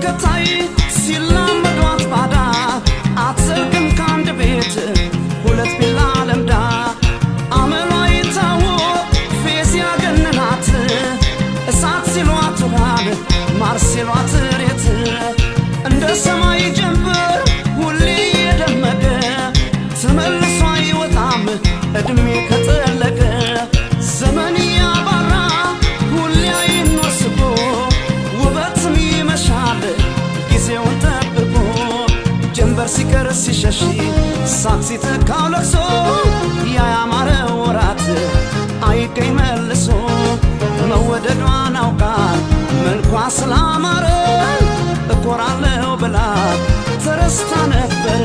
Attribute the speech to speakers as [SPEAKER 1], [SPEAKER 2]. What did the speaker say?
[SPEAKER 1] ተከታይ ሲላመዷት ባዳ፣ አትዘልቅም ከአንድ ቤት ሁለት ቢላ ለምዳ። አመሏ ይታወቅ ፌዝ ያገነናት፣ እሳት ሲሏት ውሃን ማር ሲሏት ሬት። እንደ ሰማይ ጀንበር ሁሌ የደመቀ፣ ተመልሶ አይወጣም እድሜ ከጠለቀ። ዘመን ያባራ ሁሌ አይኖር ስቆ፣ ውበትም ይመሻል ጊዜውን ጠብቆ። ጀንበር ሲቀር ሲሸሽ ሳቅ ሲተካው ለቅሶ፣ ያ ያማረ ወራት አይገኝ መልሶ። መወደዷን አውቃ መልኳ ስላማረ፣ እኮራለሁ ብላ ተረስታ ነበር።